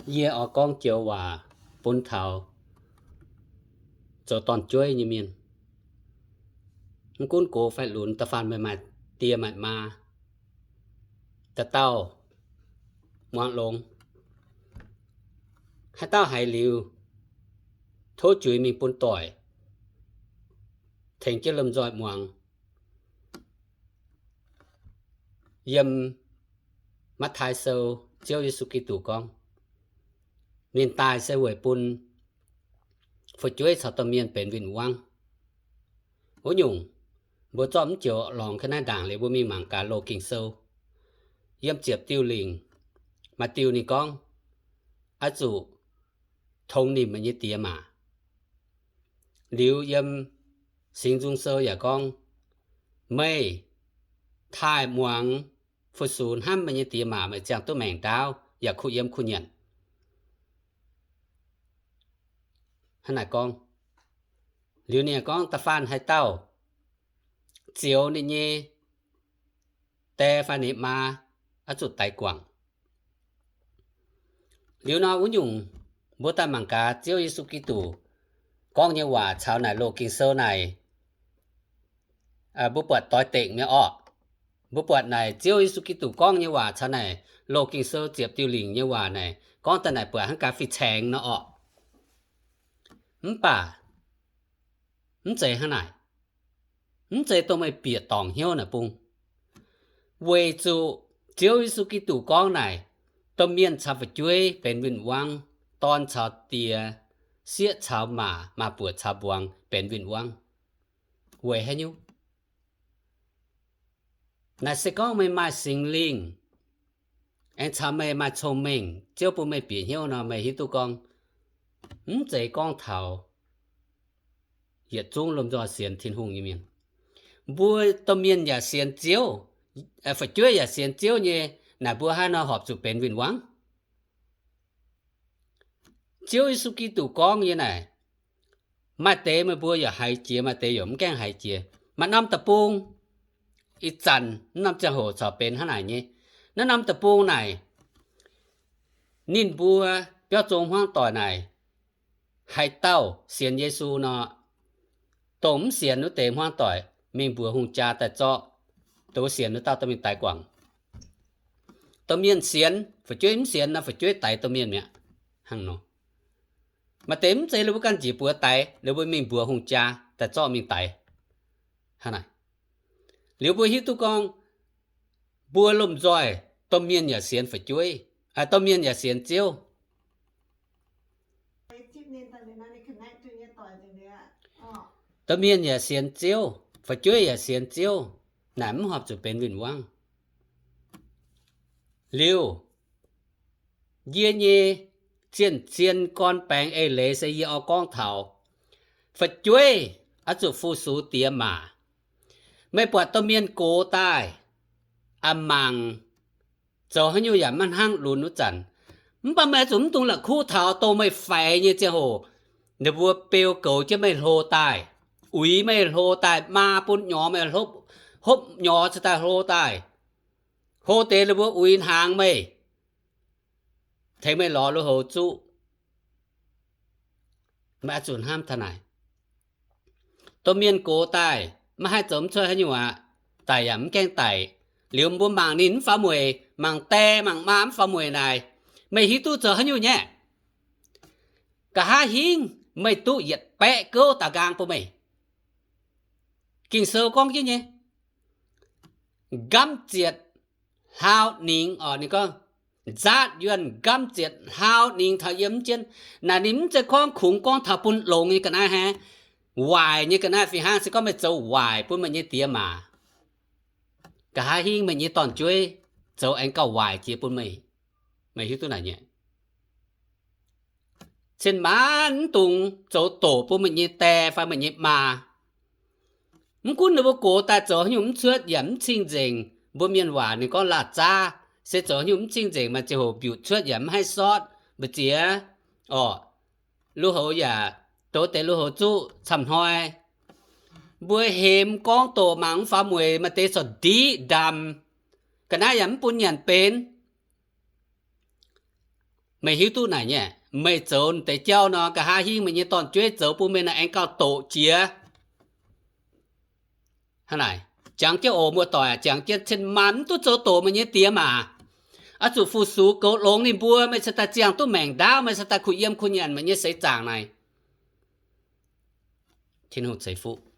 Yie oix gorngv joux waac bun taux zoux dorn-jueiv nyei mienh. Mv gunv gox fai lunx, da'faanh meih maaih die maaih maa, dauh dauh muangx longx. Haaix dauh haiz liuz, tov juix mingh bun doic, tengx jienv lomh nzoih muangx. Yiem Matv^taai Sou, Ziouv Yesu Giduc gorngv, ninh daaih se weic bun fu'jueiv caux domh mienh benx win-wangv. Wuov nyungc, mbuo zorqv mv joux lorngx ga'naaiv ndaangc liuz, mbuo mingh mangc gaax Loz-Ging Sou. Yiem ziepc diuh lingc maaih diuh ninh gorngv, oix zuqc tongx nimc meih nyei die maac. Liuz yiem Singx Nzung Sou yaac gorngv, meih taaih muangx fu-sux hnamv meih nyei die maac, meih ziangh duqv maengc ndaauv yaac kuh yiem kuh nyanc. Hnangv naaic gorngv. Liuz ninh gorngv, da'faanh haaix dauh zioux ninh nyei die fai ninh maa, oix zuqc daix guangc. Liuz nor wuov nyungc, mbuo daaih mangc gaax Ziouv Yesu Giduc gorngv nyei waac caux naaic Loz-Ging Sou naaic, mbuo buatc doix dekc nyei orqc. Mbuo buatc naaic Ziouv Yesu Giduc gorngv nyei waac caux naaic Loz-Ging Sou ziepc diuh lingc nyei waac naaic, gorngv daaih naaic buatc hnangv gaax fih caengx nor orqc. Mv baac mv zeiz hnangv naaic. Mv zeiz dongh meih bieqc dorngc hnyouv naaic bung. Weic zuqc Ziouv Yesu Giduc gorngv naaic, domh mienh caux fu'jueiv benx win-wangv, dorn caux die, sieqv caux maac, maa-buoc caux mbuangz benx win-wangv. Weic haaix nyungc? Naaic se gorngv meih maaih Singx Lingh, aengx caux meih maaih cong-mengh, Ziouv bun meih bieqc hnyouv nor, meih hiuv duqv gorngv, mv zeiz gorngv taux yietc zungv lomh nzoih sienx Tin-Hungh nyei mienh. Mbuo domh mienh yaac sienx Ziouv, fu'jueiv yaac sienx Ziouv nyei, naaic mbuo haaix nor horpc zuqc benx win-wangv? Ziouv Yesu Giduc gorngv nyei naaic, maaih deix meih mbuo yaac haiz jiex, maaih deix yaac mv gaengh haiz jiex. Maaih norm deic-bung, ih zanc naaiv norm ziangh hoc corc benx hnangv naaic nyei. Naaiv norm deic-bung naaic, ninh mbuo biauv zong hmuangv doic naaic, haaix dauh sienx Yesu nor, dongh mv sienx wuov deix hmuangv doic mingh mbuox hungh jaa daaih zorqv dongh wuov sienx wuov dauh dorh mingh daix guangc. Domh mienh sienx, fu'jueiv mv sienx nor, fu'jueiv daix domh mienh mi'aqv. Hnangv nor, maaih deix mv zeiz ninh mbuo ganh njiec buoz daix, ninh mbuo mingh mbuox hungh jaa daaih zorqv mingh daix. Hnangv naaic, liuz mbuo hiuv duqv gorngv, mbuo lomh nzoih, domh mienh yaac sienx fu'jueiv, domh mienh yaac sienx Ziouv. Domh mienh yaac sienx Ziouv, fu'jueiv yaac sienx Ziouv, naaic mv horpc zuqc benx win-wangv. Liuz, yie nyei zien-zien gorn baengx eix leiz se yie oix gorngv taux fu'jueiv oix zuqc fu-sux diex maac. Meih buatc domh mienh gox daaih, a'mangc zoux haaix nyungc yaac maiv hnangv lunx wuov zanc. Mv baac meih oix zuqc mv dungx la'kuqv taux dongh meih faix nyei ziangh hoc, ninh mbuo beu goux jienv meih hlo daaih, uix meih hlo daaih, maa bun nyorx meih, hopv nyorx cingx daaih hlo daaih, hlo deix ninh mbuo uix hnaangx meih, tengx meih lorz lui-houx zuqv. Meih oix zuqc hnamv taux naaic. Domh mienh gox daaih, maiv haih zoux mv cuotv haaix nyungc aqv. Daic yaac mv gaengh daic. Liuz mbuo mangc ninh mv faaux mueic, mangc die mangc maa mv faaux mueic naaic, meih hiuv duqv zoux haaix nyungc nyei? Nqa'haav hingv meih duqv yietc baeqv gouv daaux nqaang bun meih. Ging-Sou gorngv jienv nyei, nqamv zietc hlaau ningx, orqc, ninh gorngv, nzaatv yuonh nqamv zietc hlaau ningx taux yiem jienv. Naaic ninh mv zeiz gorngv kungx gorngv taux bun longx nyei ga'naaiv haic, waaic nyei ga'naaiv fih hnangv. Se gorngv meih zoux waaic bun meih nyei diex maac, nqa'haav hingv meih nyei dorn-jueiv zoux aengx gauh waaic jiex bun meih. Meih hiuv duqv naaic nyei? Cien maanc mv dungx zoux doqc bun meih nyei die fai meih nyei maa. Mv gunv ninh mbuo gox daaih zoux haaix nyungc mv cuotv yaac mv cing-nzengc, mbuo mienh waac ninh gorngv laatc zaav, se zoux haaix nyungc mv cing-nzengc, maaih ziangh hoc mbiutc cuotv yaac mv haih sortv mbu'ziex, orqc, lui-houx yaac douz deix lui-houx zuqv camv hnoi. Mbuo hemx gorngv doqc mangc mv faaux mueic, maaih deix corc ndiqv ndaamc, ga'naaiv yaac mv bun nyanc benx. Meih hiuv duqv naaic nyei, meih zoux deix jauv nor, nqa'haav hingv meih nyei dorn-jueiv zoux bun meih naaic aengx gauh doqc jiex. Hnangv naaic, jangx jienv oc, muoz-doic aac, jangx jienv cin-maanc mv duqv zoux doqc meih nyei diex maac. Oix zuqc fu-sux goux longx ninh mbuo, meih cingx daaih ziangh duqv maengc ndaauv, meih cingx daaih kuh yiem kuh nyanc meih nyei seix zaangc naaic. Tin-Hungh ceix fuqv.